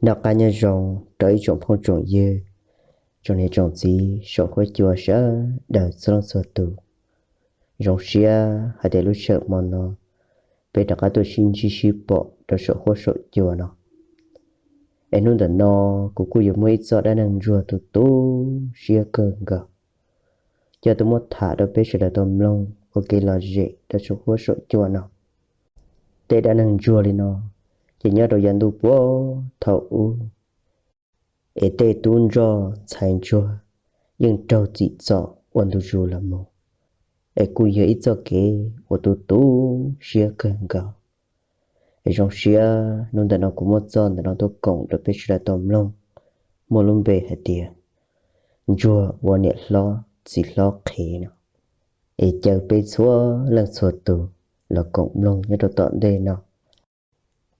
Rov qab nyob zoo rau ib tsoom phooj tsoom ywg, tsoom niam tsoom txiv saum huab cua sawv daws txhua leej txhua tus. Zoo siab hais tias lub sij hawm hmo no peb rov qab tuaj sib ntsib sib pom rau saum huab saum cua no. Es hnub ntawm no kuv kuj yuav muaj ib txoj dab neeg ntsuag tu tu siab kawg nkaus, coj tuaj muab tham rau peb sawv daws tau mloog ua kev lom zem rau saum huab saum cua no. Tej dab neeg ntsuag li no ces nyob rau yav ntuj puag thaum ub, es tej tub ntsoj ntxhais ntsuag yeej raug txim txom ua ntu zus los mus, es kuj yog ib txoj kev uas tu tu siab kawg nkaus. Es zoo siab hnub ntawm no kuv muab txoj ntawm no tuaj koom rau peb sawv daws tau mloog, muaj lub npe hais tias ntsuag ua niam hlob txiv hlob qhev no. Es caw peb txhua leej txhua tus los koom mloog nyob rau tom ntej no.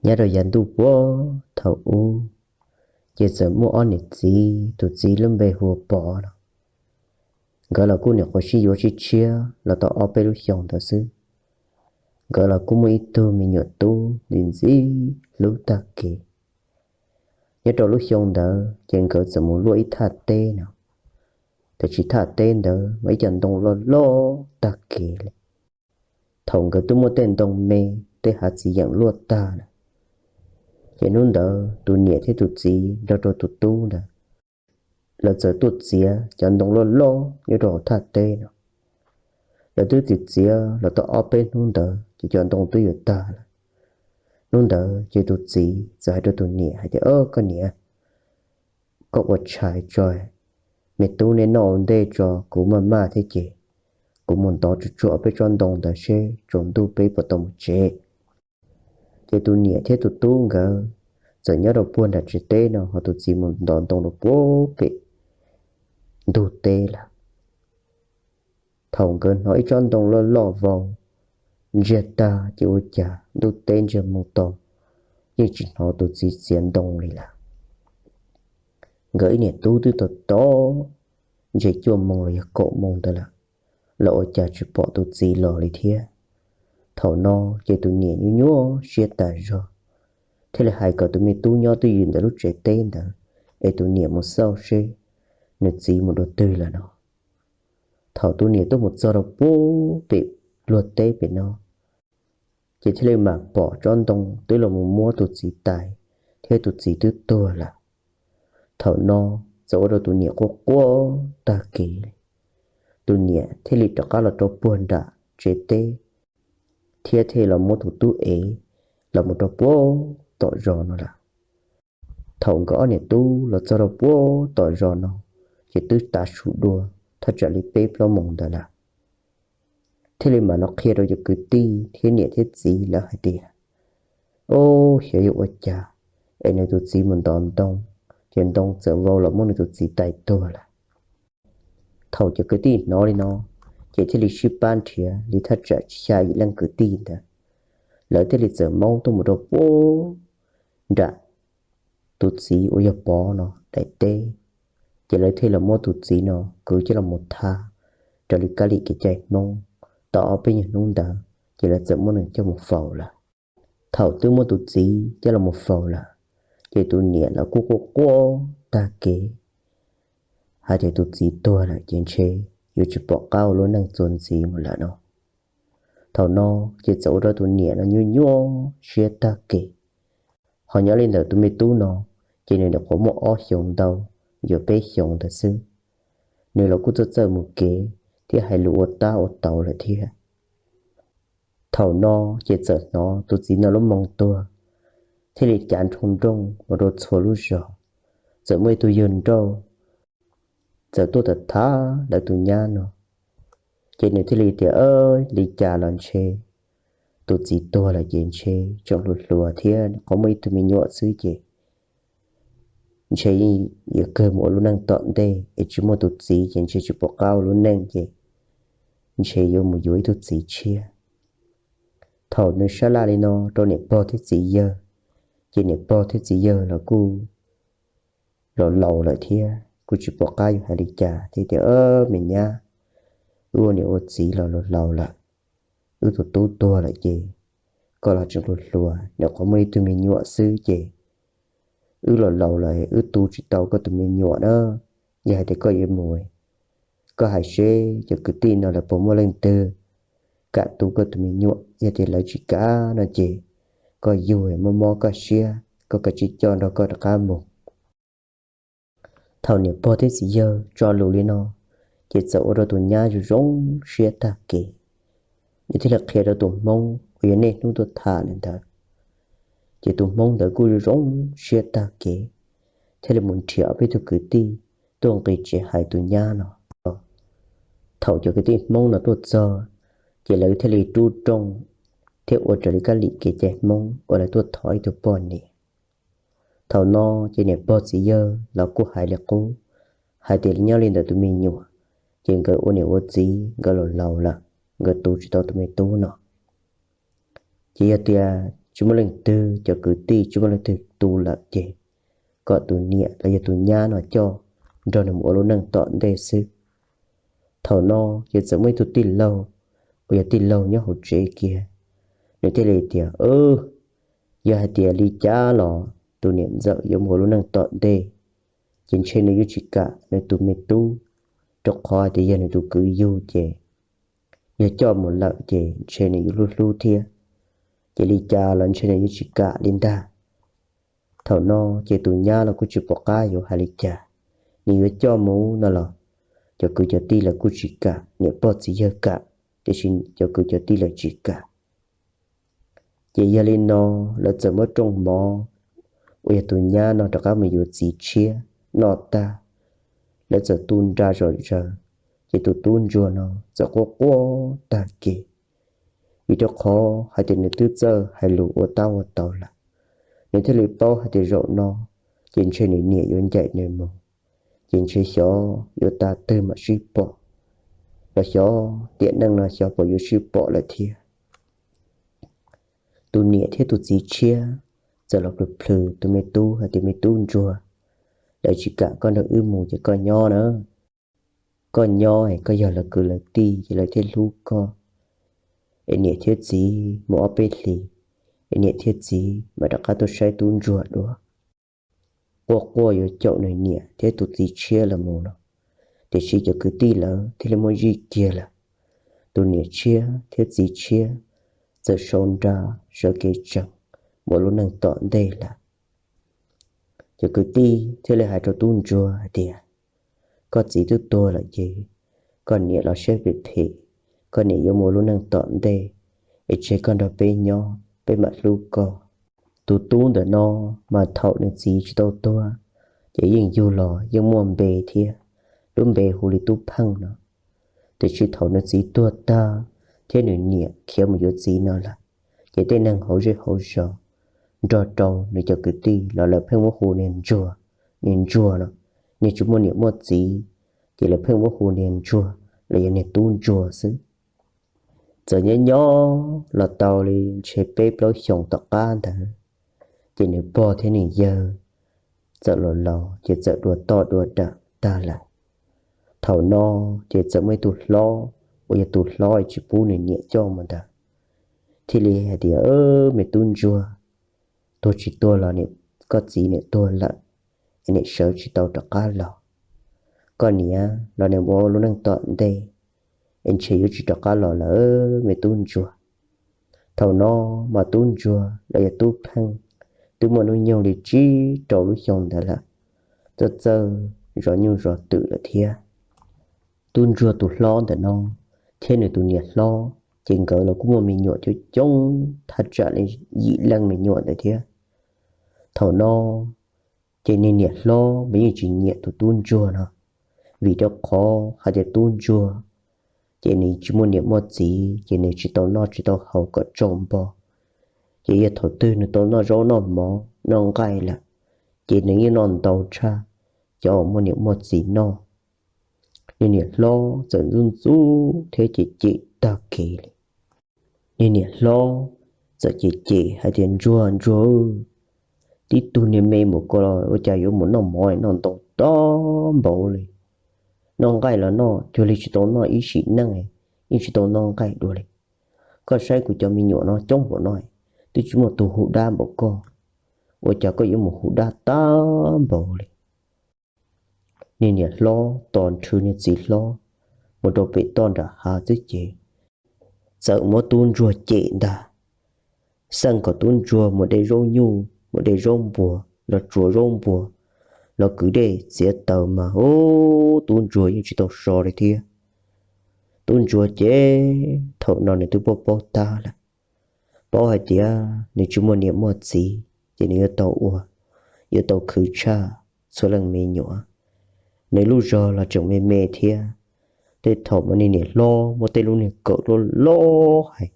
Nyob rau yav ntuj puag thaum ub, ces txawm muaj ob niam txiv, tus txiv lub npe hu ua Pov no. Nkawd los kuj nyuam qhuav sib yuav sib tshiab los tau ob peb lub xyoo ntawd xwb. Nkawd los kuj muaj ib tug me nyuam tub ntxim ntxim hlub tag kev. Nyob rau lub xyoo ntawd ces nkawd txawm mus luaj ib thaj teb no, tab sis thaj teb ntawd mas ib co ntoo loj loj tag kev li. Thaum nkawd twb muab tej ntoo me, tej hav txiv yeem luaj tag lawm, ces hnub ntawd tus niam thiab tus txiv nrog rau tus tub ntawd, lawv txawm tuaj txiav cov ntoo loj loj nyob rau hauv thaj teb no. Lawv twb txiav txiav los tau ob peb hnub ntawd ces cov ntoo twb yuav tag lawm. Hnub ntawd ces tus txiv txawm hais rau tus niam hais tias, Koj niam, koj ua tshais tso, me tub neb noj ua ntej tso, kuv maj maj thiab ces kuv mus ntov tsuag tsuag ob peb tsob ntoo ntawd seb tsaus ntuj peb puas tau mus tsev. Ces tus niam thiab tus tub nkawd txawm nyob rau puag nram tsev teb no, ho tus txiv mus ntov ntoo rau puag pem ntug teb lawm. Thaum nkawd hnov ib tsob ntoo loj loj vau ntsiag tag ces ua cas ntuj teb ntsiag mus to, yeej tsis hnov tus txiv txiav ntoo li lawm. Nkawd ib niam tub twb tos tos ntshe cuaj moos los yog kaum moos ntawd lawm, los ua cas tsis pom tus txiv los li thiab. Thaum no ces tus niam nyuaj nyuaj siab tas zog, thiaj li hais kom tus me tub nyob twj ywm ntawm lub tsev teb ntawd, es tus niam mus xauj seb nws txiv mus dua twg lawm no. Thaum tus niam tuaj mus txog rau puag pem luag teb pem no, ces thiaj li mam pom tsob ntoo twb los mus muab tus txiv tais, thiab tus txiv twb tuag lawm. Thaum no txawm ua rau tus niam quaj quaj tag kev li. Tus niam thiaj li rov qab los rau puag nram tsev teb, thiab thiaj los muab tus tub ev los mus rau puag tom zos no lawm. Thaum nkawd ob niam tub los txog rau puag tom zos no, ces twb tav su dua thaj tsam li peb plaub moos ntawd lawm. Thiaj li mam los qhia rau cov kwv tij thiab niam thiab txiv lawv hais tias, Ub, xyov yog ua cas es nws tus txiv mus ntov ntoo, ces ntoo txawm vau los muab nws tus txiv tais tuag lawm. Thaum cov kwv tij hnov li no, ces thiaj li sib pab nrhiav li thaj tsam xya yim leej kwv tij ntawd, lawv thiaj li txawm maub tuaj mus rau puag nram tus txiv uas yog Pov no daim teb. Ces lawv thiaj los muab tus txiv no kwv coj los mus thab raws li kab lim kev cai Hmoob. Tau ob peb nyuag hnub ntawd ces lawv txawm muab nws coj mus faus lawm. Thaum twb muab tus txiv coj los mus faus lawm, ces tus niam los kuj quaj quaj tag kev hais tias tus txiv tuag lawm ces ntshe yuav tsis pom qab ua lub neej txuas ntxiv mus lawm no. Thaum no ces txawm ua rau tus niam no nyuaj nyuaj siab tag kev. Ho nyob li ntawm tus me tub no, ces nws nyuam qhuav muaj ob xyoos ntau, yuav peb xyoos ntawd xwb. Nws los kuj txawj txawj mus kev thiab hais lus ua tab ua tauv lawm thiab. Thaum no ces txawm hnov tus txiv no lub moo tuag, thiaj li cav nroo nrooj mus rau txhua lub zos. Txawm muaj ib tug yawg nrauj txawm tuaj tham thab lawv tus nyab no, ces nws thiaj li tias, Li cas los ntshe tus txiv tuag lawm ces ntshe tseem hluas hluas thiab, qhov muaj ib tug me nyuam xwb ces ntshe yeej yuav kawg mus ua lub neej tom ntej, es tsis muaj tus txiv ces ntshe tsis pom qab ua lub neej ces ntshe yuav mus yuav ib tug txiv tshiab. Thaum nws sab laj li no rau niam pog thiab txiv yawg, ces niam pog thiab txiv yawg los kuj los laus lawm thiab, kuj tsis pom qab yuav hais li cas thiab tias, Me nyab, wb ua niam ua txiv los laus laus lawm, wb tus tub tuag lawm ces koj los tseem hluas hluas, nyuam qhuav muaj ib tug me nyuam xwb ces wb los laus lawm, wb tu tsis tau koj tus me nyuam na. Yog hais tias koj yuav mus, koj hais seb cov kwv tij no lawv puas muaj leej twg kam tu koj tus me nyuam. Yog tias lawv tsis kam no ces koj yug mob mob koj siab, koj kav tsij coj nrog koj rov qab mus. Thaum niam pog thiab txiv yawg tso lus li no, ces txawm ua rau tus nyab zoo zoo siab tag kev. Nws thiaj li qhia rau tus hmoob uas yog niaj hnub tuaj tham li ntawd. Ces tus hmoob ntawd kuj zoo zoo siab tag kev, thiaj li mus nrhiav ob peb tug kwv tij tuaj nqis tsev hais tus nyab no. Thaum cov kwv tij hmoob no tuaj txog, ces lawv thiaj li rub rooj thiab ua raws li kab lim kev cai hmoob uas lawv tuaj thov ib tug poj niam. Thaum no ces niam pog txiv yawg los kuj hais li qub, hais tias nyob li ntawm tus me nyuam, ces nkawd ua niam ua txiv nkawd los laus lawm, nkawd tu tsis tau tus me tub no. Ces yog tias tsis muaj leej twg, cov kwv tij tsis muaj leej twg tu lawm ces kom tus niam los yog tus nyab no coj nrog nws mus ua lub neej tom ntej xwb. Thaum no ces txawm muaj ib tug tij laug uas yog tij laug nyob hauv tsev kiag, nws thiaj li tias, Yog hais tias li cas los tus niam ntxawm yuav mus ua lub neej tom ntej, ces ntshe nws yuav tsis kam nws tus me tub, rau qhov hais tias yog nws tus kwv yug ces yog coj mus lawm ces ntshe nws yuav hlub hlub thiab, ces li cas los ntshe nws yuav tsis kam li ntag. Thaum no ces tus nyab los kuj tsis pom qab yuav hais li cas, nws yuav coj mus no los cov kwv cov tij lawv kuj tsis kam, niam pog txiv yawg kam, tiam sis cov kwv cov tij lawv tsis kam. Ces yog li no lawv txawm muab rooj mov uas yog tus nyab no rov qab mus yuav txiv tshiab noj tag, lawv txawm tu nra zom zaws, ces tus tub ntsuag no txawm quaj quaj tag kev, vim rau qhov hais tias nws twb txawj hais lus ua tab ua tau lawm. Nws thiaj li paub hais tias zaum no ces ntshe nws niam yuav ncaim nws mus, ces ntshe xyov yuav tag twg mam sib pom, los xyov tiam neej no xyov puas yuav sib pom lawm thiab. Tus niam thiab tus txiv tshiab txawm los plhws plhws tus me tub hais tias, Me tub ntsuag, lawv tsis kam koj nrog wb mus ces koj nyob na. Koj nyob es koj yog lawv kwv lawv tij ces lawv thiaj hlub koj. Es niam thiab txiv mus ob peb hlis, es niam thiab txiv mam rov qab tuaj saib tub ntsuag dua. Quaj quaj yuav caum nws niam thiab tus txiv tshiab los mus no, tiam sis cov kwv tij lawv thiaj li muab zij kiag lawm. Tus niam tshiab thiab txiv tshiab txawm sau nra sawv kev tsees mus lub neej tom ntej lawm. Cov kwv tij thiaj li hais rau tub ntsuag hais tias, Koj txiv twb tuag lawm ces koj niam los siab phem phem, koj niam yuav mus lub neej tom ntej, es tseg koj nrog peb nyob peb mam hlub koj. Tus tub ntawm no mas thaum nws txiv tsis tau tuag ces yeej yug los yeej muaj npe thiab, lub npe hu li Tub Pheej no. Tiam sis thaum nws txiv tuag tag thiab nws niam khiav mus yuav txiv no lawm, ces tej neeg hauv zej hauv zos nrog rau nws cov kwv tij los lawv pheej muab hu niag ntsuag, niag ntsuag no, niag tsis muaj niam muaj txiv, ces lawv pheej muab hu niag ntsuag los yog niag tub ntsuag xwb. Txawm nyob nyob los tau li ntshe peb plaub xyoos tom qab ntawd, ces nws pog thiab nws yawg txawm los laus ces txawm dua toj dua dam tag lawm. Thaum no ces txawm muaj ib tug hlob uas yog tus hlob tsis pub nws niam coj mus ntawd thiaj li hais tias, Me tub ntsuag, tuag tsis tuag los koj txiv niam tuag lawm, es niam sawv tsis tau rov qab los. Koj niam los niam mus ua lub neej tom ntej, es ntshe yuav tsis rov qab los lawm me tub ntsuag. Thaum no mas tub ntsuag los yog tub pheej twb muaj hnub nyoog li tsib rau lub xyoo ntawd lawm, txawj txawj zov nyuj zov twm lawm thiab. Tub ntsuag tus hlob ntawm no thiab nws tus niam hlob ces nkawd los kuj muaj me nyuam coob coob thaj tsam li yim leej me nyuam ntawd thiab. Thaum no ces niag niam hlob mas yeej tsis nyiam tus tub ntsuag no, vim rau qhov hais tias tub ntsuag ces nws tsis muaj niam muaj txiv ces nws tsis tau noj tsis tau haus kom tsau npo. Ces yog thaum twg nws tau noj zaub noj mov noj nqaij lawm, ces nws yeej noj ntau tshaj cov uas muaj niam muaj txiv noj. Niag niam hlob txawm ntxub ntxub thiab cem cem tag kev li. Niag niam hlob txawm cem cem hais tias, Ntsuag ntsuag, tib tug niag me mus ko los ua cas yuav mus noj mov noj ntau tag npaum li. Noj nqaij los noj cuag li tsis tau noj ib sim neej, yeej tsis tau noj nqaij dua li. Koj saib kuv cov me nyuam no coob npaum no, twb tsis muaj tus hu dab npaum koj. ua cas koj yuav mus hu dab tag npaum li? Niag niam hlob tos nrhw niag txiv hlob mus rau pem toj nram hav xwb ces txawm muab tub ntsuag cem ntag. Xaj kom tub ntsuag mus de zaub nyuj, mus de zaub npuas los tsuav zaub npuas los kwv dej txiav taws mas ub, tub ntsuag yeej tsis tau so li thiab. Tub ntsuag ces thaum no nws twb paub paub tag lawm, paub hais tias nws tsis muaj niam muaj txiv ces nws yuav tau ua, yuav tau khwv tshaj txhua leej me nyuam. Nws lub zog los tseem me me thiab. Tej thaum mas niag niam hlob muab tej lub niag kawm loj loj hais,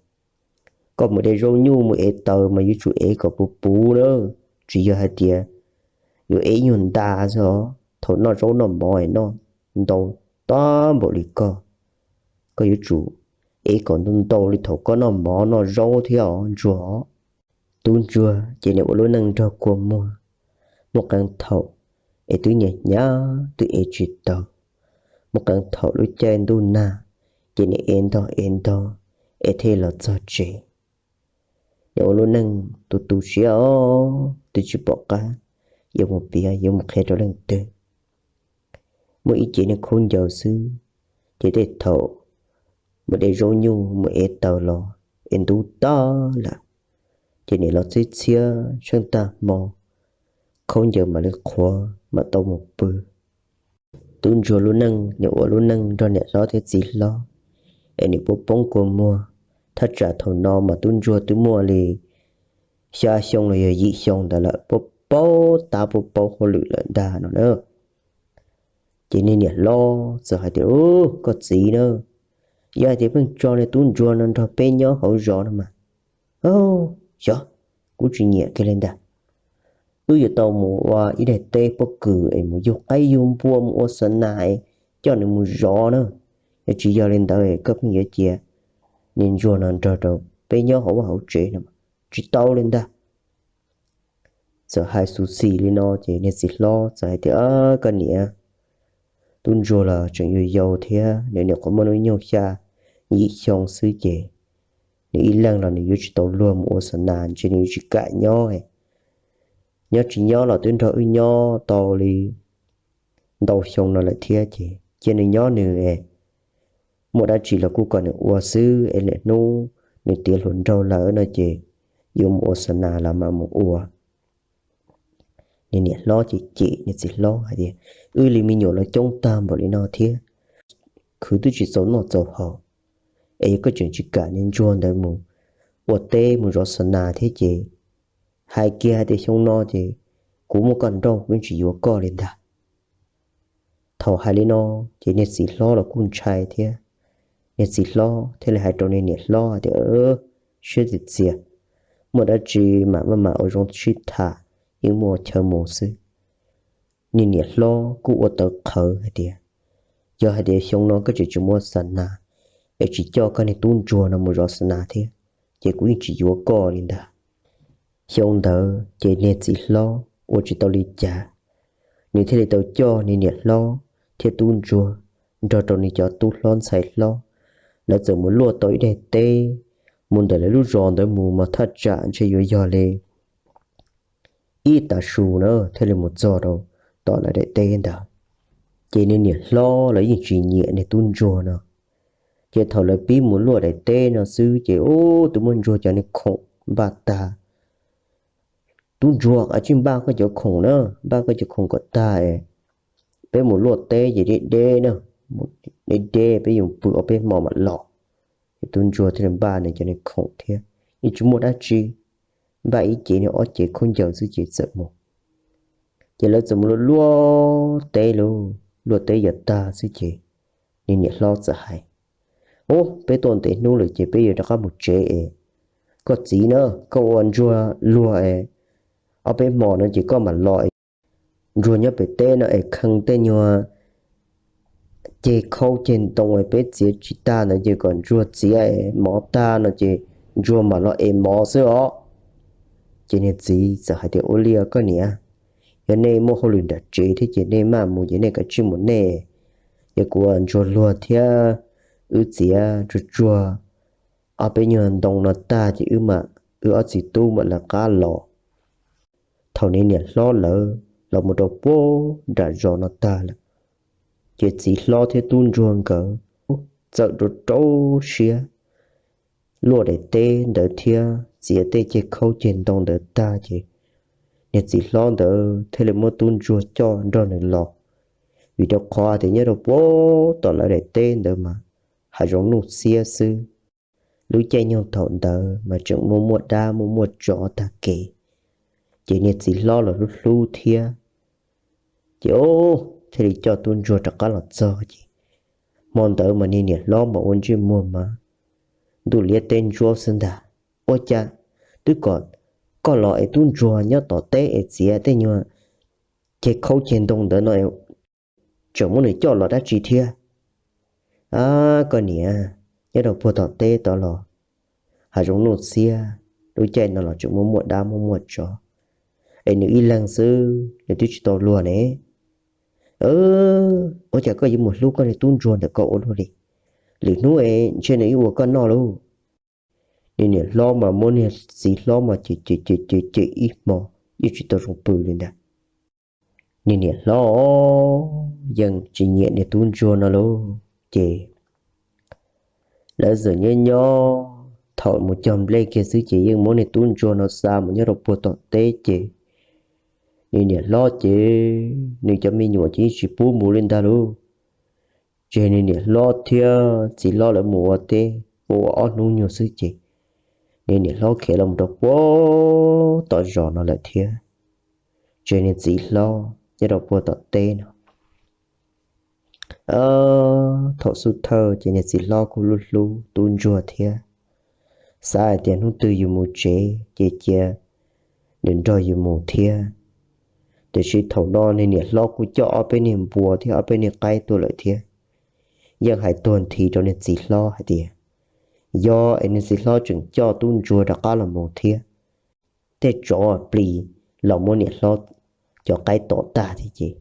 koj mus de zaub nyuj mus ev taws mas yuav tsum ev kom puv puv na, tsis yog hais tias yuav ev nyuag nta xwb os. Thaum noj zaub noj mov noj ntau tag npaum li koj, koj yuav tsum ev kom ntau ntau li thaum koj noj mov noj zaub thiab os ntsuag. Tub ntsuag ces nws ua lub neej nrog kua muag, muaj qee thaum es twb nyiam hnyav twb ev tsis tau, muaj qee thaum lub caij ntuj nag ces nws ev ntog ev ntog es thiaj los txog tsev. Nws ua lub neej tu tu siab os, twb tsis pom qab yuav mus piav yuav mus qhia rau leej twg. Muaj ib cev niag khaub ncaws xwb, ces tej thaum mus de zaub nyuj mus ev taws los es ntub tag lawm, ces nws los txhiab txhiab tsheej tag hmo, khaub ncaws mam li qhuav mam tau mus pw. Tub ntsuag lub neej nws ua lub neej nrog niam hlob thiab txiv hlob es nws poob poob kua muag. Thaj tsam thaum no mas tub ntsuag twb muaj li xya xyoo los yog yim xyoo ntawd lawm, paub paub tab paub paub hauj lwm lawm ntag no na. Ces niag niam hlob txawm hais tias, Ub, koj txiv na, yog hais tias pheej tso niag tub ntsuag no nrog peb nyob hauv zos no mas, xyov, kuv tsis nyiam kiag li ntag. Wb yuav tau mus ua ib daim teb pob kws es mus yug qaib yug npua mus ua xa nas es coj nws mus zov na. Yog tsis yog li ntawd koj pheej yuav cia niag ntsuag no nrog rau peb nyob hauv vaj hauv tsev no tsis tau li ntag. Txawm hais xus xis li no ces niag txiv hlob txawm hais tias, Koj niam, tub ntsuag los tseem yau yau thiab, nws nyuam qhuav muaj hnub nyoog xya yim xyoo xwb ces nws ib leeg los nws yuav tsis tau luag mus ua xa nas, ntshe nws yuav tsis kam nyob. Nyob tsis nyob los twb nrog wb nyob tau li ntau xyoo no lawm thiab ces cia nws nyob nws es, muaj dab tsi los kuj kom nws ua xwb es lwm hnub nws tiav hluas nraug lawm no ces yuav mus ua xa nas los mam mus ua. Niag niam hlob ces cem niag txiv hlob hais tias, Wb li me nyuam los coob tag npaum li no thiab, khwv twb tsis txaus noj txaus haus, es yog koj tseem tsis kam niag ntsuag ntawd mus ua teb mus zov xa nas thiab ces hais kiag hais tias xyoo no ces kuv muaj koj nrauj kuv yeej tsis yuav koj li ntag. Thaum hais li no ces niag txiv hlob los kuj ntshai thiab. Niag txiv hlob thiaj li hais rau niag niam hlob hais tias, Siab txias txias, muaj dab tsi mam maj mam ua zoo sib tham, yeej muaj chaw mus xwb. Niag niam hlob kuj ua tawv qhawv hais tias, Yog hais tias xyoo no koj tseem tsis mus ua xa nas es tsis coj koj niag tub ntsuag no mus zov xa nas thiab, ces kuv yeej tsis yuav koj li ntag. Xyoo ntawd ces niag txiv hlob ua tsis tau li cas, nws thiaj li tau coj niag niam hlob thiab tub ntsuag nrog rau nws cov tub hlob ntxhais hlob, lawv txawm mus luaj tau ib daim teb. Mus ntawm lawv lub zos ntawd mus mas thaj tsam ntshe yuav yog li ib tav su na thiaj li mus txog rau tom lawv daim teb ntawd. Ces niag niam hlob los yeej tsis nyiam niag tub ntsuag no. Ces thaum lawv pib mus luaj daim teb no xwb ces ub, twb muab ntsuag cov niag khoom npaj tag. Tub ntsuag, kav tsij npaj koj cov khoom na, npaj koj cov khoom kom tag, peb mus luaj teb ces deb deb na, deb deb peb yuav pw ob peb hmo mam los. Ces tub ntsuag thiaj li npaj nws cov niag khoom thiab, yeej tsis muaj dab tsi, npaj ib cev niag ob cev khaub ncaws xwb ces txawm mus. Ces lawv txawm mus luaj luaj teb lauj, luaj teb yav tag xwb ces niag niam hlob txawm hais, Ub, peb tuaj ntev hnub lawm ces peb yuav rov qab mus tsev es. Koj txiv na, koj ua ntsuag luag es ob peb hmo no ces koj mam los. Ntsuag nyob pem teb no es khee tej nyuag ceg khaub ceg ntoo es peb txiav tsis tag ntawd ces kom ntsuag txiav es mov tag no ces ntsuag mam los es mov xwb os. Ces niag txiv txawm hais tias, Ua li koj niam, yog nej muaj hauj lwm nram tsev thiab ces nej maj mus ces nej kav tsij mus nej. Yog kuv ua ntsuag luag thiab wb txiav tsuag tsuag ob peb nyuag ntoo no tag ces wb mam, wb ob txiv tub mam lawv qab los. Thaum niag niam hlob lawv los mus rau puag nram zos no tag lawm, ces txiv hlob thiab tub ntsuag nkawd txawm rau rau siab luaj daim teb ntawd thiab txiav tej ceg khaub ceg ntoo ntawd tag ces niag txiv hlob ntawd thiaj li muab tub ntsuag coj nrog nws los, vim rau qhov tias nyob rau puag tom lawv daim teb ntawd mas hav zoov nuj xiab xwb. Lub caij nyoog thaum ntawd mas tseem muaj muaj dab muaj muaj tsov tag kev, ces niag txiv hlob los hlub hlub thiab, ces thiaj li coj tub ntsuag rov qab los txog ces hmo ntawd mas niag niam hlob mas ua ntsej muag mas ntuj liab teb ntsuab xwb ntag. Ua cas twb kom koj los es tub ntsuag nyob tom teb es txiav tej nyuag ceg khaub ceg ntoo ntawd no tseem muab nws coj los dab tsi thiab? A, koj niam, nyob rau puag tom teb tod los hav zoov nuj xiab, lub caij no los tseem muaj muaj dab muaj muaj tsov, es nws ib leeg xwb nws twb tsis tau luag ne. Ua cas koj yuav mus hlub koj niag tub ntsuag ntawm koj ua luaj li? Lwm hnub es ntshe nws ib ua koj noj lauj. Niag niam hlob mas muab niag txiv hlob mas cem cem cem cem ib hmo yeej tsis tau zoo pw li ntag. Niag niam hlob yeej tsis nyiam niag tub ntsuag no lauj. Ces lawv txawm nyob nyob thaum mus cog nplej kiag xwb ces yeej muab niag tub ntsuag no xa mus nyob rau puag tom teb ces niag niam hlob ces nws cov me nyuam ces yeej tsis pub mus li ntag lauj. Ces niag niam hlob thiab txiv hlob lawv mus ua teb ua ob hnub nyuag xwb ces niag niam hlob khiav los rau puag tom zos no lawm thiab. Ces niag txiv hlob nyob rau puag tom teb no. Thaum xub thawj ces niag txiv hlob kuj hlub hlub tub ntsuag thiab, xav hais tias hnub twg yus mus tsev ces cia nws nrog yus mus thiab. Tiam sis thaum no niag niam hlob kuj coj ob peb niag npua thiab ob peb niag qaib tuaj lawm thiab. Yeej hais tuag nthi rau niag txiv hlob hais tias yog es niag txiv hlob tseem coj tub ntsuag rov qab los mus thiab, tej tsov plis los muab niam hlob cov qaib tom tag thiab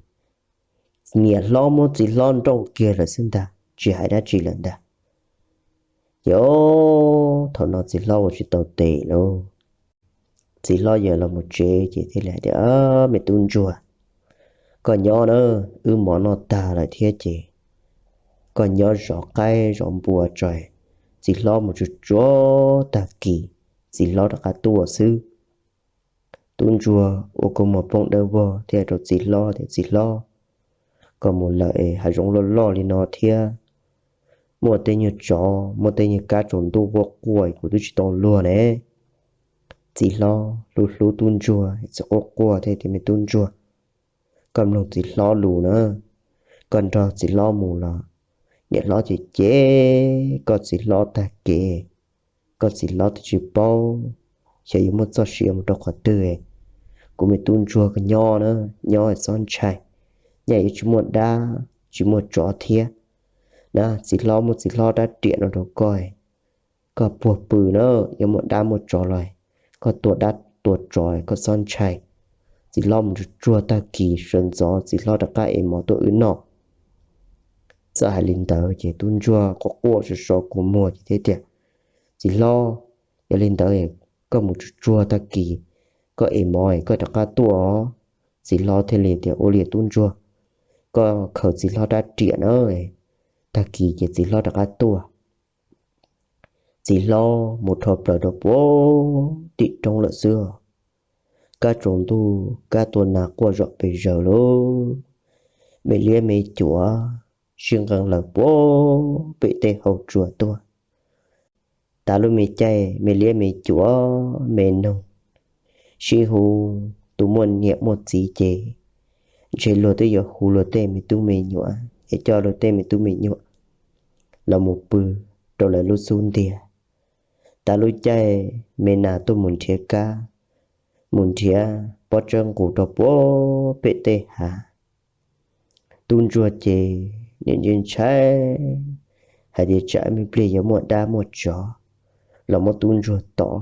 ces niam hlob muab txiv hlob nrauj kiag lawm xwb ntag, tsis hais dab tsi lawm ntag. Ces thaum no txiv hlob ua tsis tau tes lauj. Txiv hlob yawm los mus tsev ces thiaj li hais tias, me tub ntsuag, koj nyob na, wb mov noj tag lawm thiab ces koj nyob zov qaib zov npua tso, txiv hlob mus tsuag tsuag tag kis txiv hlob rov qab tuaj xwb. Tub ntsuag ua kua muag poob dawb vog thiab rau txiv hlob tias, txiv hlob, koj mus lawm es hav zoov loj loj li no thiab muaj tej nyuag tsov muaj tej nyuag kab tsaus ntuj quaj quaj kuv twb tsis tau luag ne. Txiv hlob hlub hlub tub ntsuag txawm quaj quaj thiab tias, me tub ntsuag, koj mloog txiv hlob lus na, koj nrog txiv hlob mus los niam hlob cem cem koj txiv hlob tag kev, koj txiv hlob twb tsis paub xyov yuav muaj txoj sia mus rau qhov twg. Kuv me tub ntsuag koj nyob na, nyob txhob ntshai, nyob yuav tsis muaj dab tsis muaj tsov thiab na. Txiv hlob muab txiv hlob rab riam no rau koj, koj puag pw na, yuav muaj dab muaj tsov los koj tua dab tua tsov koj txhob ntshai. Txiv hlob mus tsuag tsuag tag kis sawv ntxov txiv hlob rov qab ev mov tuaj wb noj. Txawm hais li ntawd ces tub ntsuag quaj quaj so so kua muag ces thiaj tias, txiv hlob, yog li ntawd koj mus tsuag tsuag tag kis koj ev mov koj rov qab tuaj os. Txiv hlob thiaj li tias, ua li tub ntsuag, koj khaws txiv hlob rab riam na, tag kis ces txiv hlob rov qab tuaj. Txiv hlob mus rho plaws rau puag tim roob lawm xwb. Kab tsaus ntuj kab tua nas quaj zom pes zaws lauj. Me liab me cuam sib nqee lawm puag pem tej hauv tsua tuaj. Tav lub me caij me liab me cuam me noog sib hu, tus muaj niam muaj txiv ces ntshe luag twb yuav hu luag tej me tub me nyuam es coj luag tej me tub me nyuam los mus pw rau lawv lub xub ntiag. Tav lub caij me nas tuaj mus nrhiav kab, mus nrhiav pob tsawb nqus rau puag pem tej hav. Tub ntsuag ces nim ntsia ntshai hais tias tsam me pliag yuav muaj dab muaj tsov los muab tub ntsuag tom.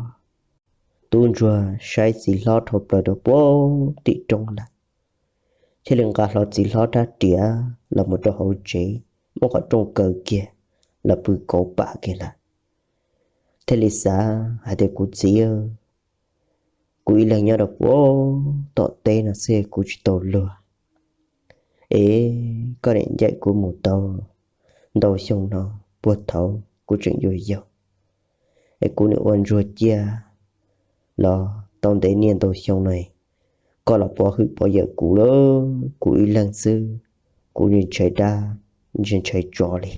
Tub ntsuag saib txiv hlob rho plaws rau puag tim roob lawm, thiaj li nqa hlo txiv hlob rab riam los mus rau hauv tsev, muab qhov rooj kaw kiag los pw kauv pam kiag lawm. Thiaj li xav hais tias, kuv txiv, Kuv ib leeg nyob rau puag tom teb no xwb kuv tsis tau luag. Es koj niam ncaim kuv mus tau ntau xyoo no, puag thaum kuv tseem yuag yau, es kuv nim ua ntsuag ciaj los tau ntev niaj ntau xyoo no, koj los pov hwm pov yawm kuv lawm, kuv ib leeg xwb, kuv ntshai dab, ntshai tsov li.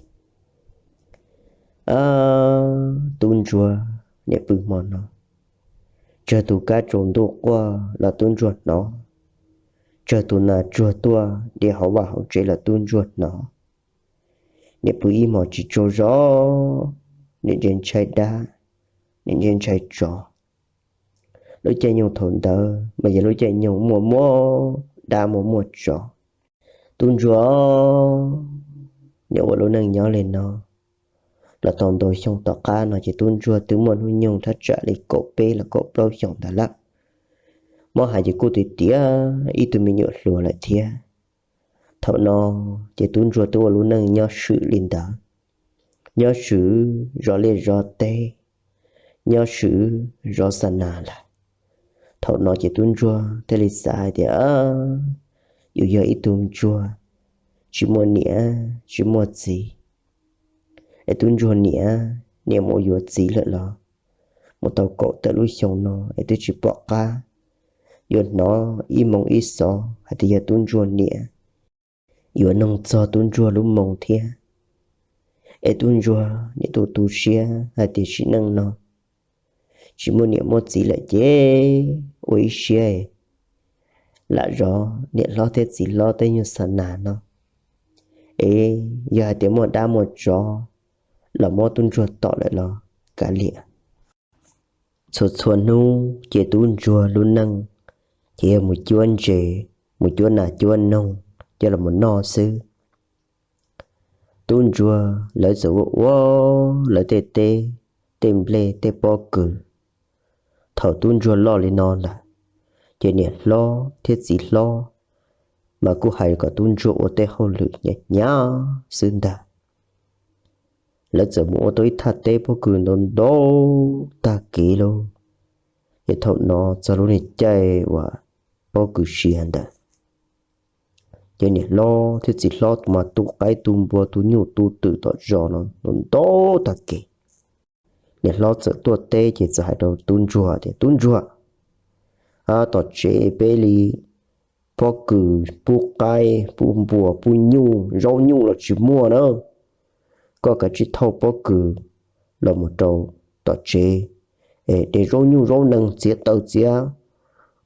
Tub ntsuag niam pw hmo no, tsawg tus kab tsaus ntuj quaj los tub ntsuag hnov, tsawg tus nas tsuag tuaj dhia hauv vaj hauv tsev los tub ntsuag hnov. Niam pw ib hmos tsis tsaug zog, niam ntshai ntshai dab, niam ntshai ntshai tsov. Lub caij nyoog thaum ntawd mas yog lub caij nyoog muaj muaj dab muaj muaj tsov. Tub ntsuag niam ua lub neej nyob li no los tau ntau xyoo tom qab no ces tub ntsuag twb muaj hnub nyoog thaj tsam li kaum peb los kaum plaub xyoos ntawd lawm. Muab hais ces kuj tiav tiav ib tug me nyuam hluas lawm thiab. Thaum no ces tub ntsuag twb ua lub neej nyob swm li ntawd, nyob swm zov liaj zov teb, nyob swm zov xa nas lawm. Thaum no ces tub ntsuag thiaj li xav hais tias yus yog ib tug ntsuag tsis muaj niam tsis muaj txiv, es tub ntsuag niam, niam mus yuav txiv lawm los mus tau kaum tawm lub xyoo no es twb tsis pom qab yuav hnov ib moo ib xov hais tias yog tub ntsuag niam yuav noog txog tub ntsuag lub moo thiab. Es tub ntsuag niam tu tu siab hais tias sim neej no tsis muaj niam muaj txiv lawm ces ua ib siab lam zov niam hlob thiab txiv hlob tej nyuag xa nas no. Es yog hais tias muaj dab muaj tsov los muab tub ntsuag tom lawm los kav liam. Txhua txhua hnub ces tub ntsuag lub neej ces yog mus cuab ntses, mus cuab nas cuab noog coj los mus noj xwb. Tub ntsuag lawv txawm ua ua lawv tej teb, tej nplej tej pob kws. Thaum tub ntsuag loj li no lawm, ces niam hlob thiab txiv hlob mas kuj hais kom tub ntsuag ua tej hauj lwm hnyav hnyav xwb ntag. Lawv txawm mus ua tau ib thaj teb pob kws ntau ntau tag kev lauj. Ces thaum no txog lub niag caij uas pob kws siav ntawd, ces niam hlob thiab txiv hlob tus mas tu qaib tu npua tu nyuj tu twm tom zos no ntau ntau tag kev. Niam hlob txawm tuaj teb ces txawm hais rau tub ntsuag tias, Tub ntsuag, tom tsev peb li pob kws pub qaib pub npua pub nyuj, zaub nyuj los tsis muaj na. Koj kav tsij thauj pob kws los mus rau tom tsev, de zaub nyuj zaub nees txiav taws txiav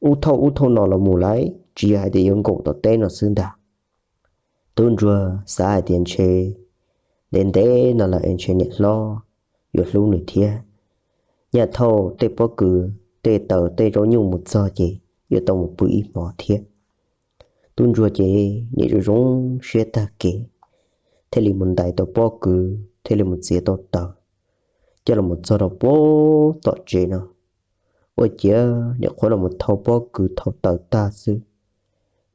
ub thauj ub thauj no los mus lauj, tsis yog hais tias yuav nkaum tom teb no xwb ntag. Tub ntsuag xav hais tias ntshe ntev ntev no lawm es ntshe niam hlob yuav hlub nws thiab. Nyaj thauj tej pob kws, tej taws tej zaub nyuj mus txog ces yuav tau mus pw ib hmo thiab. Tub ntsuag ces niam zoo zoo siab tag kev, thiaj li mus ntais tau pob kws, thiaj li mus txiav tau taws, coj los mus txog rau puag tom tsev no. Ua ciav niam qhuav los mus thau pob kws thau taws tag xwb,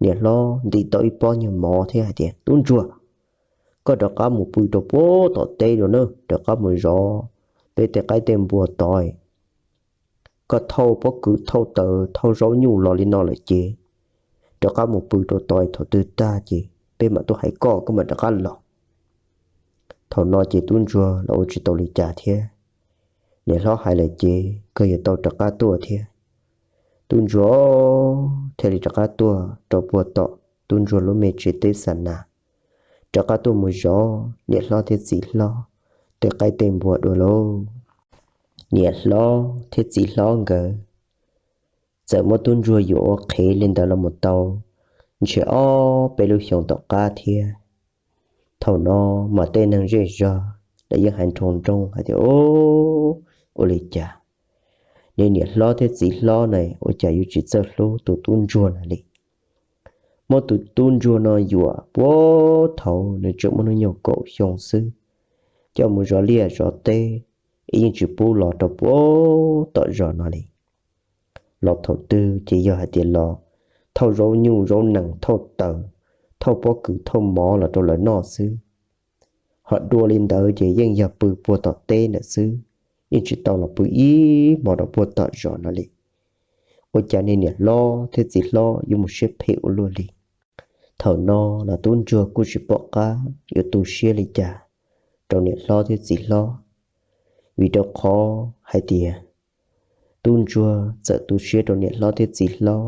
niam hlob ntim tau ib pob nyuag mov thiab hais tias, Tub ntsuag, koj rov qab mus pw rau puag tom teb dua na, rov qab mus zov peb tej qaib tej npua tod. Koj thauj pob kws thauj taws thauj zaub nyuj los li no lawm ces rov qab mus pw rau tod, thaum twg tag ces peb mam tuaj hais koj, koj mam rov qab los. Thaum no ces tub ntsuag los ua tsis tau li cas thiab. Niam hlob hais lawm ces kawg yuav tau rov qab tuaj thiab. Tub ntsuag thiaj li rov qab tuaj rau puag tom tub ntsuag lub me tsev teb xa nas, rov qab tuaj mus zov niam hlob thiab txiv hlob tej qaib tej npua dua lauj. Niam hlob thiab txiv hlob nkawd txawm muab tub ntsuag yuam ua qhev li ntawd los mus tau ntshe ob peb lub xyoos tom qab thiab. Thaum no mas tej neeg zej zog lawv yeej hais nroo nroo hais tias, Ub, ua li cas niag niam hlob thiab txiv hlob na ua cas yuav tsis txawj hlub tus tub ntsuag no li? Muab tus tub ntsuag no yuam puag thaum nws tseem muaj hnub nyoog kaum xyoo xwb, coj mus zov liaj zov teb, es yeej tsis pub los rau puag tom zos no li. Los thaum twg ces yog hais tias los thauj zaub nyuj zaub nees, thauj taws, thauj pob kws thauj mov los rau lawv noj xwb. Ho dua li ntawd ces yeej yog pw puag tom teb ntawd xwb, yeej tsis tau los pw ib hmo rau puag tom zos no li. ua cas niag niam hlob thiab txiv hlob yuav mus siab phem ua luaj li. Thaum no los tub ntsuag kuj tsis pom qab yuav tu siab li cas rau niam hlob thiab txiv hlob, vim rau qhov hais tias tub ntsuag txawm tu siab rau niam hlob thiab txiv hlob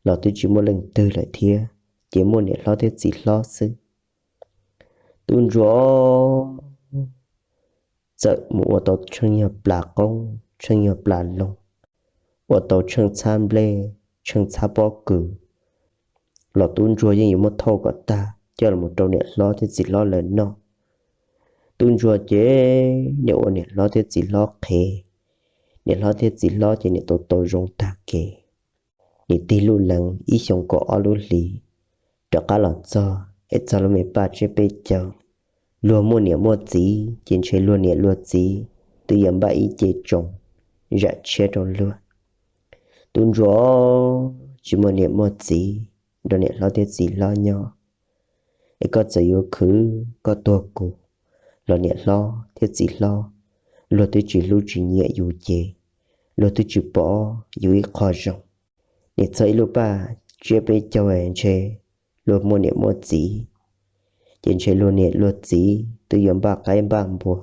los twb tsis muaj leej twg lawm thiab, ces muaj niam hlob thiab txiv hlob xwb. Tub ntsuag txawm mus ua tau tsheej nyuag plas qoob tsheej nyuag plas loo, ua tau tsheej txhab nplej tsheej txhab pob kws los tub ntsuag yeej yuav muab thauj kom tag coj los rau niam hlob thiab txiv hlob lawv noj. Tub ntsuag ces niam ua niam hlob thiab txiv hlob qhev, niam hlob thiab txiv hlob ces niam tau tau zoo tag kev. Nim tig lub leev ib xyoo kaum ob lub hlis rov qab los txog es txog lub me paj tsiab peb caug, luag muaj niam muaj txiv ces ntshe luag niam luag txiv twb yuav npaj ib ce tsoos zam tshiab rau luag. Tub ntsuag tsis muaj niam muaj txiv nrog niam hlob thiab txiv hlob nyob, es koj txawm yuav khwv koj tuag kuv los niam hlob thiab txiv hlob luag twb tsis hlub tsis nyiam yus ces luag twb tsis pom yus ib qho zoo. Nim txog ib lub paj tsiab peb caug ntshe luag muaj niam muaj txiv, ces ntshe luag niam luag txiv twb yuav npaj qaib npaj npua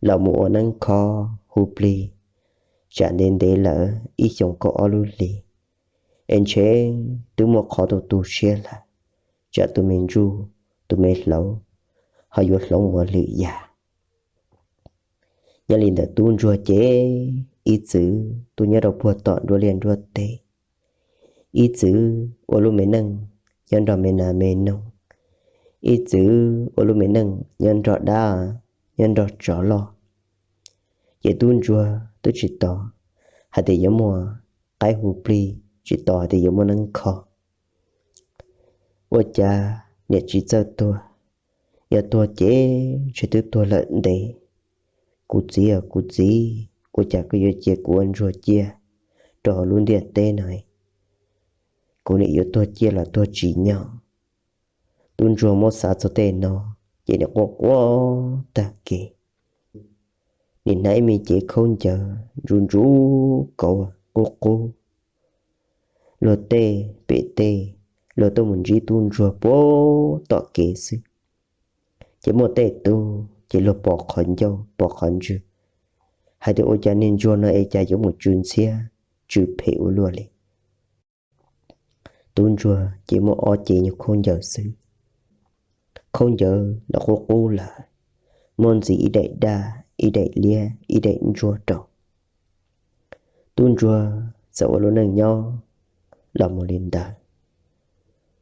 los mus ua neeb kho hu plig tsam ntev ntev lawm ib xyoo kaum ob lub hlis, es ntshe twb muaj qhov tu tu siab lawm, tsam tus me ntsuj tus me hlauv ho yuav hloov mus lwm yam. Nyob li ntawd tub ntsuag ces ib txwm tuaj nyob rau puag tom nruab liaj nruab teb, ib txwm ua lub me neej nyob nrog me nas me noog, ib txwm ua lub me neej nyob nrog dab, nyob nrog tsov loj. Ces tub ntsuag twb tsis tos hais tias yuav muaj qaib hu plig, tsis tos hais tias yuav muaj neeb kho. Ua cas niam tsis txawj tuag, yog tuag ces ntshe twb tuag lawm ntev. Kuv txiv os kuv txiv, ua cas koj yuav cia kuv ua ntsuag ciaj rau hauv lub ntiaj teb no? Kuv niam yuav tuag ciaj los tuag tsim nyog. Tub ntsuag muab xav txog tej no ces nim quaj quaj tag kev. Nim hnav ib me cev khaub ncaws ntsuj ntsuj kauv qub qub, luag tej pem tej, luag tuaj mus ntsib tub ntsuag puag tom kev xwb. Ces muaj tej tug ces luag pos qhov ncauj pos qhov ntswg hais tias ua cas niag ntsuag no es cas yuav mus tsw ntxhiab tsw phem ua luaj li. Tub ntsuag ces muaj ob cev nyuag khaub ncaws xwb, khaub ncaws los qub qub lawm, muaj ntxiv ib daim daj, ib daim liab, ib daim ntsuab rau. Tub ntsuag txawm ua lub neej nyob los mus li ntawd,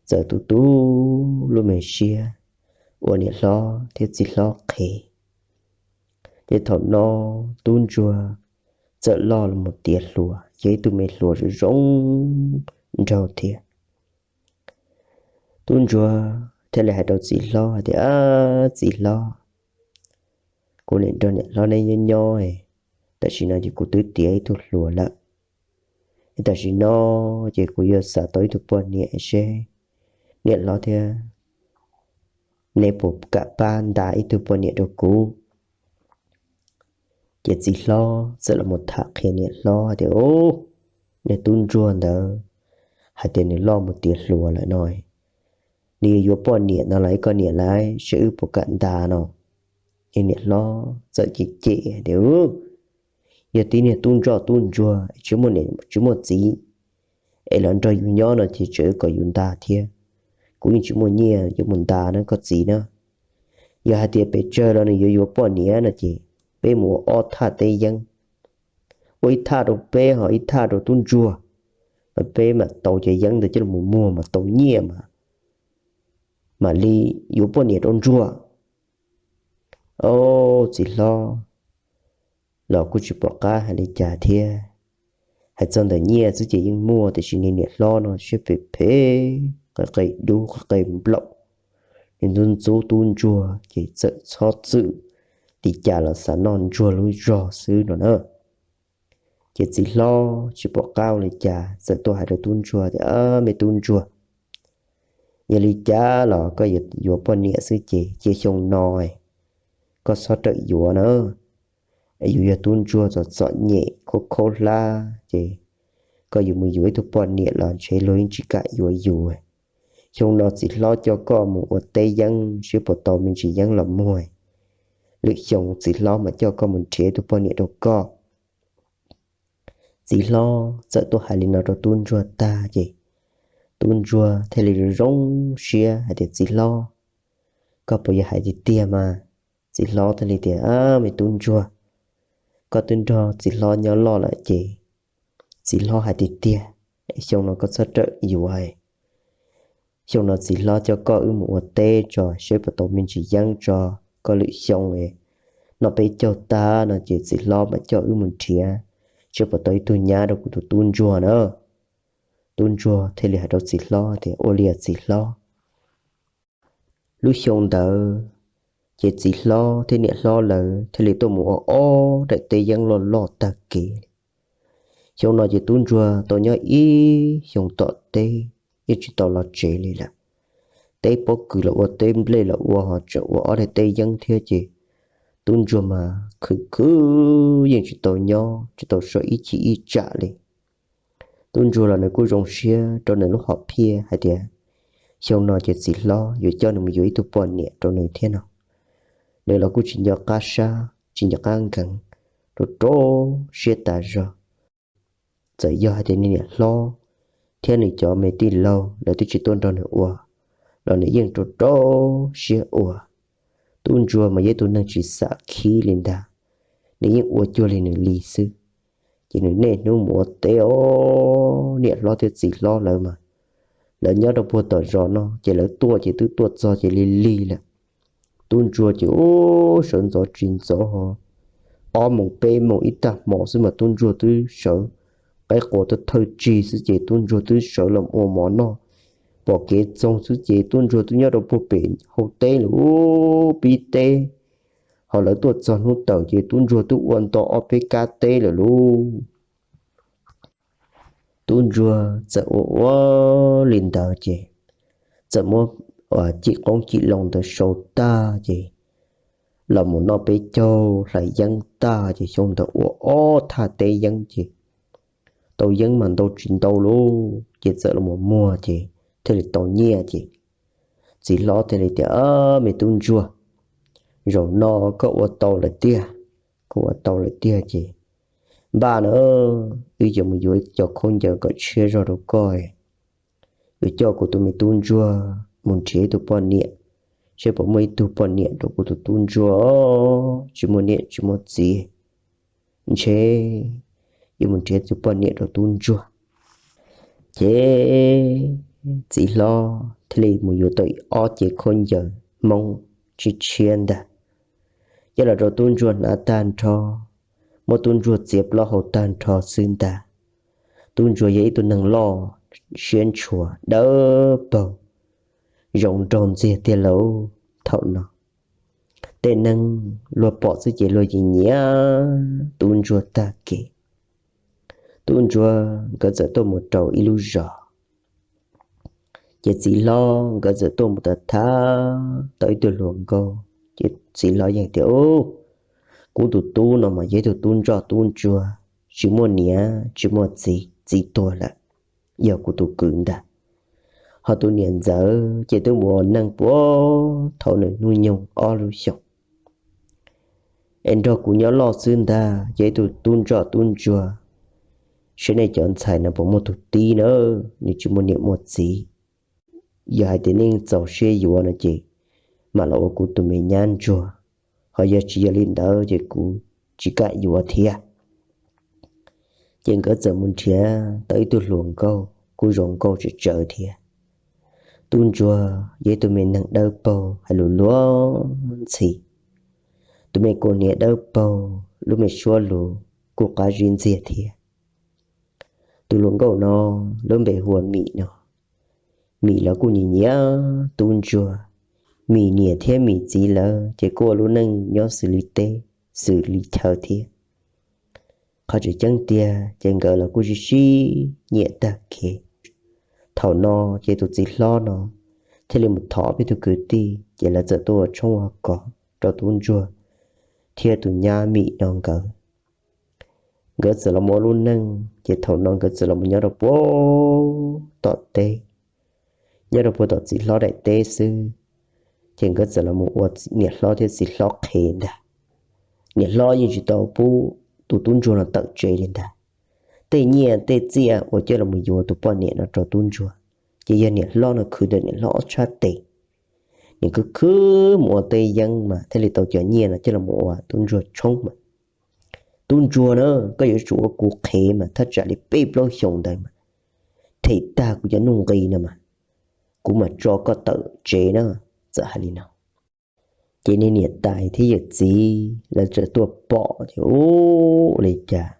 txawm tu tu lub me siab ua niam hlob thiab txiv hlob qhev. Ces thaum no tub ntsuag txawm loj los mus tiav hluas, yog ib tug me hluas zoo zoo nraug thiab. Tub ntsuag thiaj li hais rau txiv hlob hais tias, Txiv hlob, kuv niam nrog niam hlob neb nyob nyob, tam sim no ces kuv twb tiav ib tug hluas lawm. Tam sim no ces kuv yuav xav tau ib tug poj niam seb niam hlob thiab neb puas kam pab nta ib tug poj niam rau kuv. Ces txiv hlob txawm los mus tham qhia niam hlob tias, Ub, niag tub ntsuag ntawd hais tias nws loj mus tiav hluas lawm no, nws yuav yuav poj niam no los ib koj niam lawv seb wb puas kam nta no. Ces niam hlob txawm cem cem tias, Yog tib niag tub ntsoj tub ntsuag tsis muaj niam tsis muaj txiv es los nrog yus nyob no ces tseem kom yus nta thiab. Kuv yeej tsis muaj nyiaj yuav mus nta na koj txiv na. Yog hais tias pes tsawg los nws yuav yuav poj niam no ces peb mus ua ob thaj teb yeeb, ua ib thaj rau peb ho ib thaj rau tub ntsuag, mas peb mam tau cov yeeb ntawd coj los muag mas tau nyiaj mas, mam li yuav poj niam rau ntsuag. Au, txiv hlob los kuj tsis pom qab hais li cas thiab. Hais txog ntawm nyiaj xwb ces yeej muaj, tiam sis niag niam hlob no siab phem phem, qe qe dub qe qe nplaum, nws ntxub ntxub tub ntsuag ces txawm txhob txwm li cas los xav noj ntsuag lub zog xwb no na. Ces txiv hlob tsis pom qab ua li cas txawm tuaj hais rau tub ntsuag tias, Me tub ntsuag, yog li cas los koj yuav poj niam xwb ces cia xyoo no koj txhob rawm yuav na. Yus yog tub ntsuag txom txom nyem khaub khaub hlab ces koj yuav mus yuav ib tug poj niam los ntshe luag yeej tsis kam yuav yus. Xyoo no txiv hlob coj koj mus ua teb yeeb saib puas tau me ntsis yeeb los muag. Lwm xyoo txiv hlob mam coj koj mus nrhiav ib tug poj niam rau koj. Txiv hlob txawm tuaj hais li no rau tub ntsuag tag ces tub ntsuag thiaj li zoo siab hais tias, Txiv hlob, koj puas yog hais tiag tiag mas? Txiv hlob thiaj li tias, Ab, me tub ntsuag, koj twb nrog txiv hlob nyob loj lawm ces txiv hlob hais tiag tiag, xyoo no koj txhob rawm yuav. Xyoo no txiv hlob coj koj wb mus ua teb tso saib puas tau me ntsis yeeb tso, koj lwm xyoo noj peb caug tag no ces txiv hlob mam coj wb mus nrhiav saib puas tau ib tug nyab rau kuv tus tub ntsuag na. Tub ntsuag thiaj li hais rau txiv hlob tias, Ua li txiv hlob. Lub xyoo ntawd ces txiv hlob thiab niam hlob lawv thiaj li tuaj mus ua ob daim teb yeeb loj loj tag kev. Xyoo no ces tub ntsuag tau nyob ib xyoo tom teb, yeej tsis tau los tsev li lawm. Teb pob kws los ua, teb nplej los ua, ho tseem ua ob daim teb yeeb thiab ces tub ntsuag mas khwv khwv yeej tsis tau nyob, tsis tau so ib chim ib tsam li. Tub ntsuag los nws kuj zoo siab rau nws lub hom phiaj hais tias xyoo no ces txiv hlob yuav coj nws mus yuav ib tug poj niam rau nws thiab no. Nws los kuj tsis nco qab sab tsis nco qab nkees, rau rau siab tas zog. Txawm yog hais tias nws niam hlob thiab nws cov me tij laug lawv twb tsis tuaj nrog nws ua los nws yeej rau rau siab ua. Tub ntsuag mas yog ib tug neeg tsis xam khib li ntag, nws yeej ua cuag li nws li xwb. Ces nws niaj hnub mus ua teb os, niam hlob thiab txiv hlob lawv mas lawv nyob rau puag tom zos no ces lawv tuaj ces twb tuaj txog ces lig lig lawm. Tub ntsuag ces ub sawv ntxov tsis ntxov ho ob moos peb moos ib tag hmo xwb mas tub ntsuag twb sawv, qaib quas thawj tsig xwb ces tub ntsuag twb sawv los ua mov noj. Pom kev txoog xwb ces tub ntsuag twb nyob rau puag pem hauv teb lawm ub pib teb. Ho lawv tuaj txog hnub tawm ces tub ntsuag twb ua nto ob peb kab teb lawm lauj. Tub ntsuag txawm ua ua li ntawd ces txawm muab cim qoob cim loo ntawd sau tag ces los mus noj peb caug hlais yeeb tag ces xyoo ntawd ua ob thaj teb yeeb ces tau yeeb mas ntau tsis ntau lauj ces txawm los mus muag ces thiaj li tau nyiaj ces txiv hlob thiaj li tias, Me tub ntsuag, zaum no koj ua tau lawm tiag, koj ua tau lawm tiag ces npaj na, wb yuav mus yuav cov khaub ncaws kom tshiab zog rau koj. Yuav coj kuv tus me tub ntsuag mus nrhiav ib tug poj niam, saib puas muaj ib tug poj niam rau kuv tus tub ntsuag, tsis muaj niam tsis muaj txiv, ntshe yuav mus nrhiav tus poj niam rau tub ntsuag. Ces txiv hlob thiaj li mus yuav tau ob cev khaub ncaws Hmoob tshiab tshiab ntag, coj los rau tub ntsuag hnav tag nrho, muab tub ntsuag txiav plaub hau tag nrho xwb ntag. Tub ntsuag yog ib tug neeg loj siab ntshua dawb paug, zoo nraug ntxiag tiag lauj. Thaum no tej neeg luag pom xwb ces luag yeej nyiam tub ntsuag tag kev. Tub ntsuag nkawd txawm tuaj mus rau ib lub zos, ces txiv hlob nkawd txawm tuaj mus tham tham tau ib tug hluas nkauj, ces txiv hlob yeej tias, Ub, kuv tus tub no mas yog ib tug tub ntsoj tub ntsuag, tsis muaj niam tsis muaj txiv, txiv tuag lawm, yog kuv tus kwv ntag. Ho tus niam ntxawm ces twb mus ua neej puag thaum nws hnub nyoog ob lub xyoos, es nrog kuv nyob loj xwb ntag, yog ib tug tub ntsoj tub ntsuag, saib nej cov ntxhais no puas muaj tus tib na, nws tsis muaj niam muaj txiv. Yog hais tias nej txaus siab yuav no ces mam los ua kuv tus me nyab ntsuag, ho yog tsis yog li ntawd ces kuv tsis kam yuav thiab. Ces nkawd txawm mus nrhiav tau ib tug hluas nkauj kuj zoo nkauj tsawv tsawv thiab. Tub ntsuag yog ib tug me neeg dawb paug hais lus luag ntxhi, tus me kaus hniav dawb paug, lub me suab lus kuj qab zib ntxiag thiab. Tus hluas nkauj no lub npe hu ua Mim no. Mim los kuj nyiam nyiam tub ntsuag. Mim niam thiab Mim txiv lawv ces kuj ua lub neej nyob xws li teb xws li chaw thiab. Qhov tseem ceeb tiag ces nkawd los kuj sib sib nyiam tag kev. Thaum no ces tus txiv hlob no thiaj li mus thov peb tug kwv tij, ces lawv txawm tuaj ua tshoob ua kos rau tub ntsuag thiab tus nyab Mim no nkawd. nkawd txawm los mus ua lub neej, ces thaum no nkawd txawm los mus nyob rau puag tom teb, nyob rau puag tom txiv hlob daim teb xwb. Ces nkawd txawm los mus ua niam hlob thiab txiv hlob qhev ntag. Niam hlob yeej tsis tau pub tus tub ntsuag no tawm tsev li ntag. Tej nyiaj tej txiaj uas coj los mus yuav tus poj niam no rau tub ntsuag, ces yog niam hlob no khwv ntawm niam hlob ob tshab tes. Nws khwv khwv mus ua teb yeeb mas thiaj li tau cov nyiaj no coj los mus ua tub ntsuag tshoob mas. Tub ntsuag na, koj yuav tsum ua kuv qhev mas thaj tsam li peb plaub xyoos ntawd mas, them tag kuv cov nuj nqis no mas, kuv mam tso koj tawm tsev na, txawm hais li no. Ces niag niam tais thiab yawm txiv lawv txawm tuaj pom ces ua li cas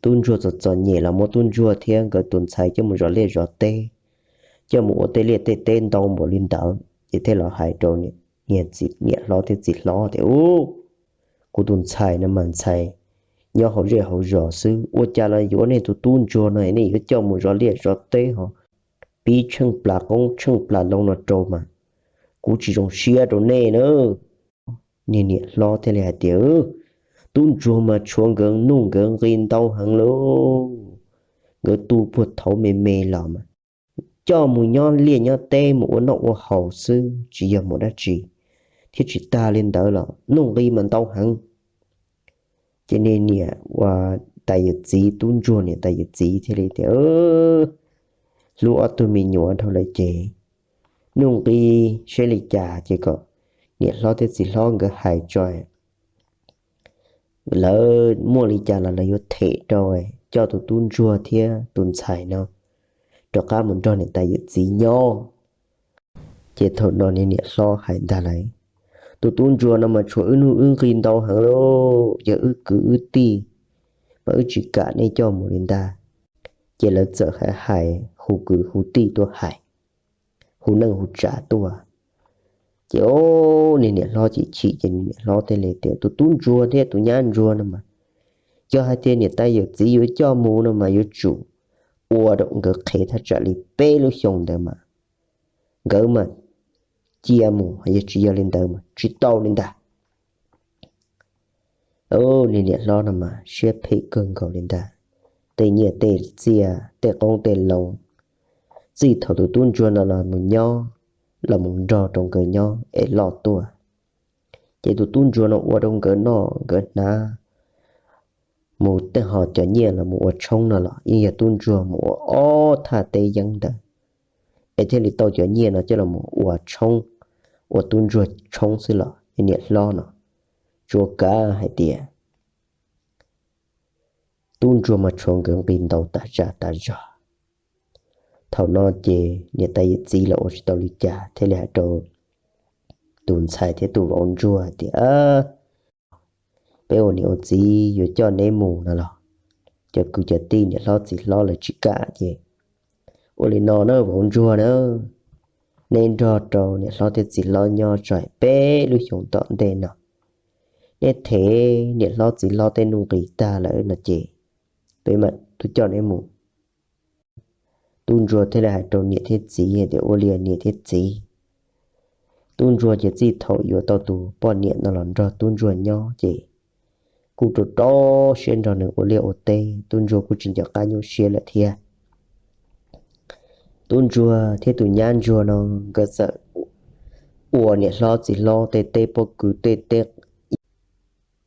tub ntsuag txom txom nyem los muab tub ntsuag thiab nkawd tus ntxhais coj mus zov liaj zov teb, coj mus ua tej liaj tej teb ntau npaum li ntawd, ces thiaj los hais rau niam hlob thiab txiv hlob tias, Ub, kuv tus ntxhais no mas ntxhais nyob hauv zej hauv zos xwb, ua cas los yuav nej tus tub ntsuag no nej yuav coj mus zov liaj zov teb ho pib tsheej plas qoob tsheej plas loo no rau mas, kuv tsis zoo siab rau nej na. Niag niam hlob thiaj li hais tias, Tub ntsuag mas tshuav nkawd nuj nkawd nqi ntau heev lauj, nkawd tu puag thaum me me los mas coj mus nyob liaj nyob teb mus ua noj ua haus xwb tsis yog mus dab tsi, thiab tsis tag li ntawd los nuj nqi mas ntau heev. Ces niag niam uas tais yawm txiv, tub ntsuag niam tais yawm txiv thiaj li tias, Hlub ob tug me nyuam dhau lawm ces nuj nqi seb li cas ces kom niam hlob thiab txiv hlob nkawd hais tso, lawv muaj li cas los lawv yuav them rau, coj tus tub ntsuag thiab tus ntxhais no rov qab mus nrog niam tais yawm txiv nyob. Ces thaum no niag niam hlob hais ntag lauj, Tus tub ntsuag no mas tshuav wb nuj wb nqi ntau heev lauj, yog wb kwv wb tij mas wb tsis kam nej coj mus li ntag. Ces lawv txawm hais hais hu kwv hu tij tuaj hais, hu neej hu tsav tuaj. Ces o, niag niam hlob chim chim ces niag niam hlob thiaj li tias, Tus tub ntsuag thiab tus nyab ntsuag no mas, yog hais tias niam tais yawm txiv yuav coj mus no mas yuav tsum ua rau nkawd qhev thaj tsam li peb lub xyoo ntawd mas nkawd mam cia mus, yog tsis yog li ntawd mas tsis tau li ntag. Niag niam hlob no mas siab phem kawg nkaus li ntag. Tej nyiaj tej txiaj tej qoob tej loo, txij thaum tus tub ntsuag no los mus nyob, los mus nrog rau nkawd nyob es loj tuaj, ces tus tub ntsuag no ua rau nkawd noj nkawd hnav, mus tej ho cov nyiaj los mus ua tshoob no los yeej yog tub ntsuag mus ua ob thaj teb yeeb ntawd, es thiaj li tau cov nyiaj no coj los mus ua tshoob, ua tub ntsuag tshoob xwb los niam hlob no tsuas kav hais tias tub ntsuag mas tshuav nkawd nqi ntau tas zaj tas zog. Thaum no ces niam tais yawm txiv los ua tsis tau li cas thiaj li hais rau tus ntxhais thiab tus vauv ntsuag hais tias, Peb ua niam ua txiv yuav coj neb mus no los cov kwv cov tij niam hlob txiv hlob lawv tsis kam ces ua li no na vauv ntsuag na, neb nrog rau niam hlob thiab txiv hlob nyob tso peb lub xyoos tom ntej no, neb them niam hlob txiv hlob tej nuj nqis tag lawm no ces peb mam tuaj coj neb mus. Tub ntsuag thiaj li hais rau niam thiab txiv tias, Ua li niam thiab txiv. Tub ntsuag ces txij thaum yuav tau tus poj niam no los nrog tub ntsuag nyob ces kuj rau rau siab nrog nws ua liaj ua teb, tub ntsuag kuj tsis nco qab nyuaj siab lawm thiab. Tub ntsuag thiab tus nyab ntsuag no nkawd txawm ua niam hlob txiv hlob tej teb pob kws tej teb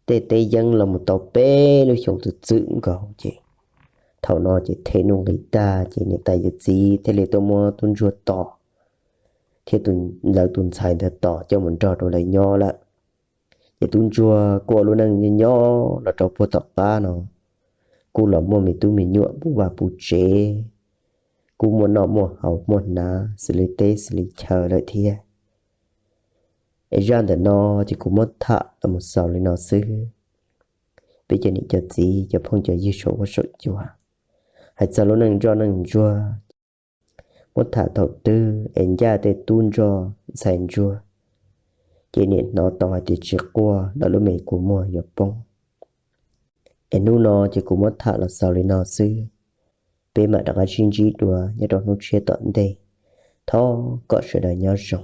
tej teb yeeb los mus tau peb lub xyoos txwm txwm nkaus ces thaum no ces them nuj nqis tag ces niam tais yawm txiv thiaj li tuaj muab tub ntsuag tom thiab lawv tus ntxhais ntawd tom coj mus nrog rau lawv nyob lawm. Ces tub ntsuag kuj ua lub neej nyob los rau puag tom qab no kuj los muaj me tub me nyuam puv vaj puv tsev, kuj muaj noj muaj haus muaj hnav xws li teb xws li chaw lawm thiab. Es zaj ntawm no ces kuv muab tham los mus xaus li no xwb. Peb cov niam cov txiv cov phooj cov ywg saum huab saum cua, hais txog lub neej ntsoj neej ntsuag, muab tham thaum twg es ncaj tej tub ntsoj ntxhais ntsuag, ces nim hnov tau hais tias tsis quaj los lub me kua muag yuav poob. Es hnub no ces kuv muab tham los xaus li no xwb. Peb mam rov qab sib ntsib dua nyob rau hnub tshiab tom ntej. Thov kom sawv daws nyob zoo.